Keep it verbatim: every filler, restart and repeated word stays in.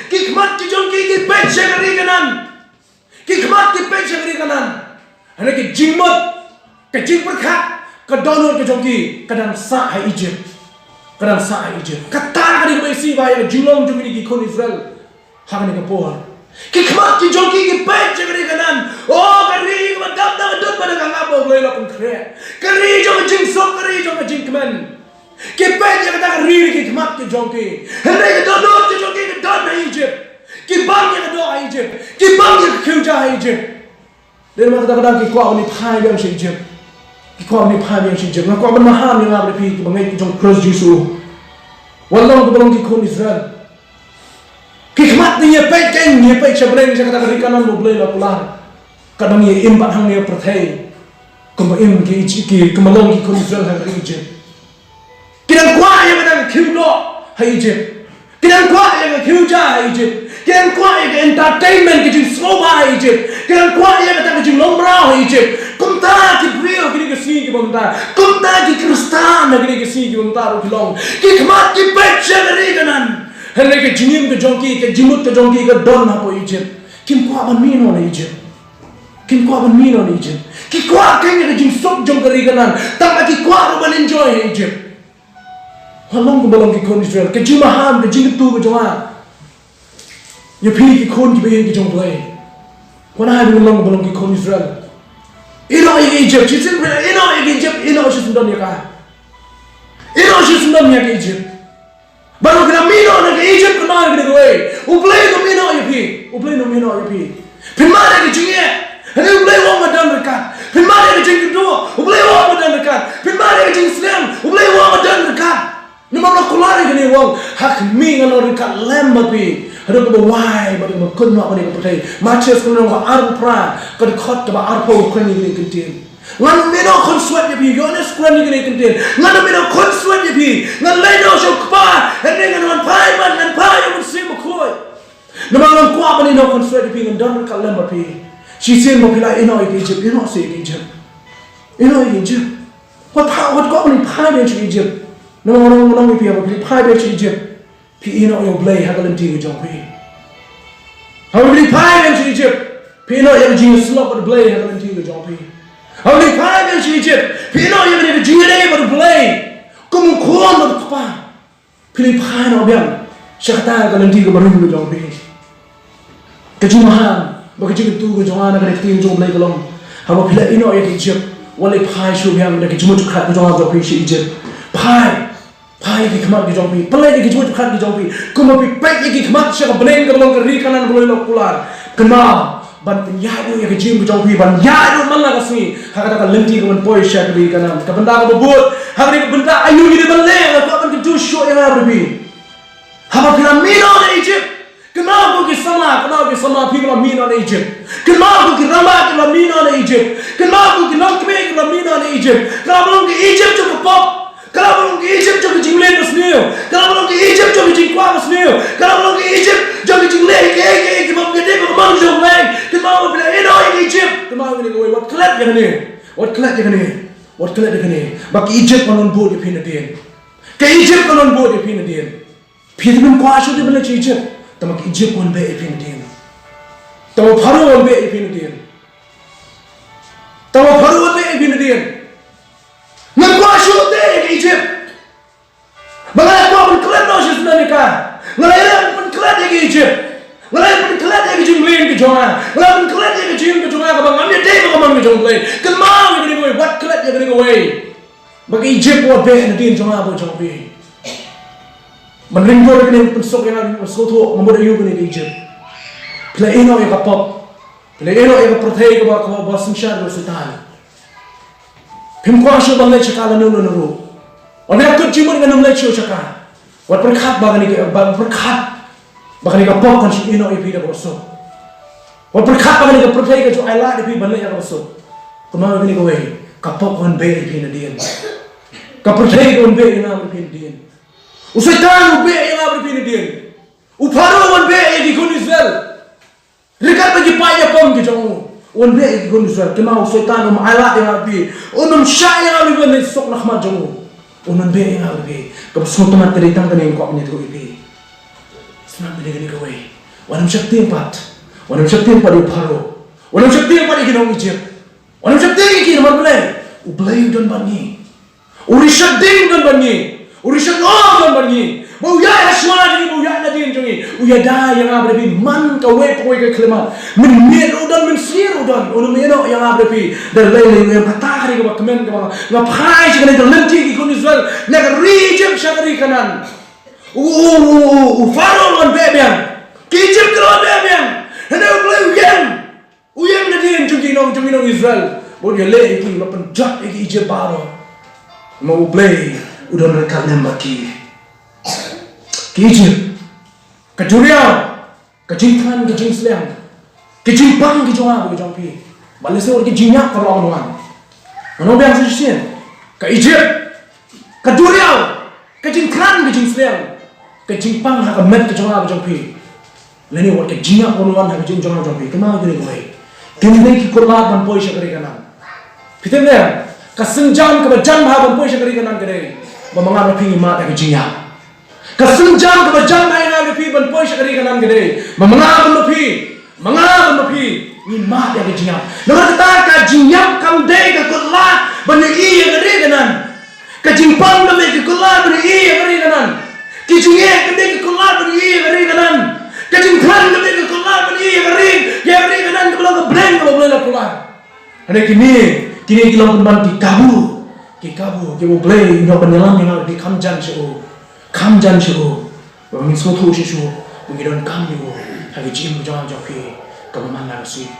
Ki khmat ki jong ki ki peit sha ka ri Kanaan. Ki khmat ki peit sha ka ri Kanaan. Hynrei ka jingmut, ka jingpyrkhat, ka dohnud ka jong ki ka dang sah ha Egypt. Ka dang sah ha Egypt. Kata ka dei kaba isih ba ïa ka jinglong jong kine ki khun Israel ha kane ka por. Ki khmat ki jong ki ki peit sha ka ri Kanaan. Oh, ka ri kaba dap da ka dud bad da ka ngap, ba U Blei u la pynkhreh. Ka ri jong ka jingsuk, ka ri jong ka jingkmen. Ki peit ïa kata ka ri da ki khmat ki jong ki. Hynrei ka dohnud ka jong ki ka don ha Egypt. Ki bang ïa ka doh ha Egypt. Ki bang ïa ka khiew ja ha Egypt. Dei namar kata ka daw ki kwah ban ïa phai biang sha Egypt. Ki kwah ban ïa phai biang sha Egypt. Nga kwah ban maham ïa nga bad ïa phi kiba ngeit ki jong U Khrist Jisu. Wat long kiba long ki khun Israel. Ki khmat ngi ïa peit, kein ngi ïa peit sha bneng, sha kata ka ri Kanaan ba U Blei u la kular. Ka dang ïa im bad hangne ha pyrthei. Kumba im ki, ki, kumba long ki khun Israel ha ka ri Egypt. Ki dang kwah ïa kata ka khiew doh ha Egypt. Ki dang kwah ïa ka khiew ja ha Egypt. Ki dang kwah ïa ka entertainment, ka jingsngewbha ha Egypt. Ki dang kwah ïa kata ka jinglong mraw ha Egypt. Kumta ki briew kine ki sngi kiba mynta. Kumta ki Khristan ha kine ki sngi kiba mynta ruh ki long. Ki khmat ki peit sha ka ri Kanaan. Hynrei ka jingim ka jong ki, ka jingmut ka jong ki ka don hapoh Egypt. Kim kwah ban mih noh na Egypt. Kim kwah ban mih noh na Egypt. Ki kwah kein ïa ka jingsuk jong ka ri Kanaan. Tangba ki kwah ruh ban enjoy ha Egypt. Wat long kumba long ki khun Israel. Ka jingmaham, ka jingkyntu ka jong nga ïa phi ki khun kiba ïeit ki jong U Blei. Wat ai ba ngin long kumba long ki khun Israel. Ïehnoh ïa ka Egypt, shisien, ïehnoh ïa ka Egypt, ïehnoh shisien, don ïa ka. Ïehnoh shisien, don ïa ka Egypt. Ba ruh phi la mih noh na ka Egypt, kynmaw ïa kane kawei. U Blei un ym ïehnoh ïa phi. U Blei un ym ïehnoh ïa phi. Phin mad ïa ka jingeh. Hynrei U Blei u ong nga don ryngkat. Phin mad ïa ka jingkynduh. U Blei u ong nga don ryngkat. Phin mad ïa ka jingsneng. U Blei u ong nga don ryngkat. Namar u la kular ïa kane, u ong, ha khmih ngan long ryngkat lem bad phi. Haduh kaba wai bad kaba kut noh kane ka pyrthei. Mathaios ka lynnong ba arphew phra, ka dkhot kaba arphew, kren ïa kane ka ktien. Ngan ym ïehnoh khunswet ïa phi, Ïoannis kren ïa kane ka ktien. Ngan ym ïehnoh khunswet ïa phi. Ngan leit noh sha U Kpa, hynrei ngan wan phai pat, ngan phai ïa U Mynsiem Bakhuid. Namar ngan kwah ban ïehnoh khunswet ïa phi, ngan don ryngkat lem bad phi. Shisien ba phi la ïehnoh ïa ka Egypt, ïehnoh seh ïa ka Egypt. Ïehnoh ïa ka Egypt. Wat phai, wat kwah ban phai biang sha Egypt. Namar nga ong ïa phi, haba phi phai biang sha Egypt, phi ïehnoh ïa U Blei ha ka lynti ka jong phi. Haba phi phai biang sha Egypt, phi ïehnoh ïa ka jingïasyllok bad U Blei ha ka lynti ka jong phi. Haba phi phai biang sha Egypt, phi ïehnoh ïa ka jingïadei bad U Blei kum u khun bad u kpa. Phi la phai noh biang sha kata ka lynti kaba rim ka jong phi. Ka jingmaham bad ka jingkyntu ka jong nga na ka ktien jong U Blei ka long, haba phi la ïehnoh ïa ka Egypt, wat leit phai shuh biang da ka jingmut jingpyrkhat ka jong nga jong phi sha Egypt. Phai, phai ïa ki khmat ki jong phi, pynleit ïa ki jingmut jingpyrkhat ki jong phi. Kumba phi peit ïa ki khmat sha ka bneng kaba long ka ri Kanaan ba U Blei u la kular, kynmaw ban pynïaid ruh ïa ka jingim ka jong phi, ban ïaid ruh man la ka sngi ha kata ka lynti kaban poi sha ka ri Kanaan. Ka bynta kaba bud, ha kane ka bynta aïu ngi dei ban leh, nga kwah ban kyntu shuh ïa nga bad phi. Haba phi la mih noh na Egypt, kynmaw ko ki samla, kynmaw ki samla phi ba la mih noh na Egypt. Kynmaw ko ki rangbah ki ba la mih noh na Egypt. Kynmaw ko ki longkmie ki ba la mih noh na Egypt. Ka la ba long ka Egypt jong ka pop. Ka la ba long ka Egypt jong ka jingleh basniew. Ka la ba long ka Egypt jong ka jingkwah basniew. Ka la ba long ka Egypt jong ka jingleh kiei kiei kiba ym ïadei bad ka mon jong U Blei. Kynmaw ba phi la ïehnoh ïa ka Egypt. Kynmaw ïa kane kawei, wat klet ïa kane. Wat klet ïa kane. Wat klet ïa kane. Ba ka Egypt kan wan bud ïa phi nadien. Ka Egypt kan wan bud ïa phi nadien. Phi te phim kwah shuh te ban leit sha Egypt. Tangba ka Egypt kan wan beh ïa phi nadien. Tangba u Pharaoh kan wan beh ïa phi nadien. Tangba u Pharaoh kan wan beh ïa phi nadien. Ngam kwah shuh te ïa ka Egypt. Ba nga la kwah ban klet noh shisnem ïa ka. Nga la ïaleh ban pynklet ïa ka Egypt. Nga la ïaleh ban pynklet ïa ka jingleh ka jong nga. Nga la ban klet ïa ka jingim ka jong nga kaba ngam ïadei bad ka mon ka jong U Blei. Kynmaw ïa kane kawei, wat klet ïa kane kawei. Ba ka Egypt wat beh nadien jong nga bad jong phi. Ban ring bor ïa kane, pynsuk ïa nga, ban sngewthuh, nga mut aïu kane ka Egypt. Phi la ïehnoh ïa ka pop. Phi la ïehnoh ïa ka pyrthei kaba, kaba, ba synshar bad u Soitan. Phim kwah shuh ban leit sha ka lano lano ruh. Wat ïa kut jingmut ngan ym leit shuh sha ka. Wat pyrkhat ba kane ka, ba pyrkhat ba kane ka pop kan shu ïehnoh ïa phi da kaba suk. Wat pyrkhat ba kane ka pyrthei kan shu ailad ïa phi ban leit ïa kaba suk. Kynmaw ïa kane kawei, ka pop kan beh ïa phi nadien. Ka pyrthei kan beh ïa nga bad phi nadien. U Soitan u beh ïa nga bad phi nadien. U Pharaoh u wan beh ïa ki khun Israel. Ryngkat bad ki paid ïapom ki jong u. U wan beh ïa ki khun Israel. Kynmaw u Soitan um ailad ïa nga bad phi. Un ym shah ïa nga bad phi ban leit suk na khmat jong u. Un wan beh ïa nga bad phi. Kaba sngewtynnat ka dei tang kane nga kwah ban ïathuh ïa phi. Kane kane kawei. Wat nym sheptieng pat. Wat nym sheptieng pat ïa u Pharaoh. Wat nym sheptieng pat ïa ki nong Egypt. Wat nym sheptieng ïa ki, namar balei? U Blei u don bad ngi. U Rishading u don bad ngi. U Rishadong u don bad ngi. Ba u ïaid ha shuwa jong ngi, ba u ïaid nadien jong ngi. U ïada ïa nga bad ïa phi man kawei pa kawei ka khyllipmat. Mynmiet u don, mynsngi u don. Un ym ïehnoh ïa nga bad ïa phi. Da lei lei u ïeng, kata ka dei kaba kmen kaba nga phai sha kane ka lynti ki khun Israel. Na ka ri Egypt sha ka ri Kanaan. U, u, u, u, u Pharaoh u wan beh biang. Ki Egypt ki wan beh biang. Hynrei U Blei u ïeng. U ïeng nadien jong ki nong, jong ki nong Israel. Bad u ïaleh ïa ki, u la pynjot ïa ki Egypt baroh. Namar U Blei u don ryngkat lem bad ki. Ki Egypt. Ka duriaw. Ka jingthngan, ka jingsliang. Ka jingpang, ka jong nga, ka jong phi. Bad lehse wat ka jingïap ka long wan. Ngan ong biang sa shisien. Ka Egypt. Ka duriaw. Ka jingthngan, ka jingsliang. Ka jingpang ha ka met ka jong nga, ka jong phi. Lane wat ka jingïap wan wan ha ka jingim jong nga, jong phi. Kynmaw kine kawei. Kine ki kutlad ban poi sha ka ri Kanaan. Phi tip ne? Ka sienjam kaba jan bha ban poi sha ka ri Kanaan ka dei ba ma nga ma phi ngin mad ïa ka jingïap. Ka sienjam kaba jan bha ïa nga bad phi ban poi sha ka ri Kanaan ka dei ba ma nga bad ma phi, ma nga bad ma phi ngin mad ïa ka jingïap. Namar kata ka jingïap kam dei ka kutlad ban ïohi ïa ka ri Kanaan. Ka jingpang kam dei ka kutlad ban ïohi ïa ka ri Kanaan. Ka jingeh kam dei ka kutlad ban ïohi ïa ka ri Kanaan. Ka jingthngan kam dei ka kutlad ban ïohi ïa ka ri, ïa ka ri Kanaan kaba long ka bneng kaba U Blei u la kutlad. Hynrei kine, kine ki long pynban ki kabu, ki kabu kiba U Blei u ïoh ban ïalam ïa nga bad phi, kham jan shuh, kham jan shuh. Ba ngin sngewthuh shuh shuh ba ngi donkam ïa u ha ka jingim jong nga jong phi kaba man la ka sngi.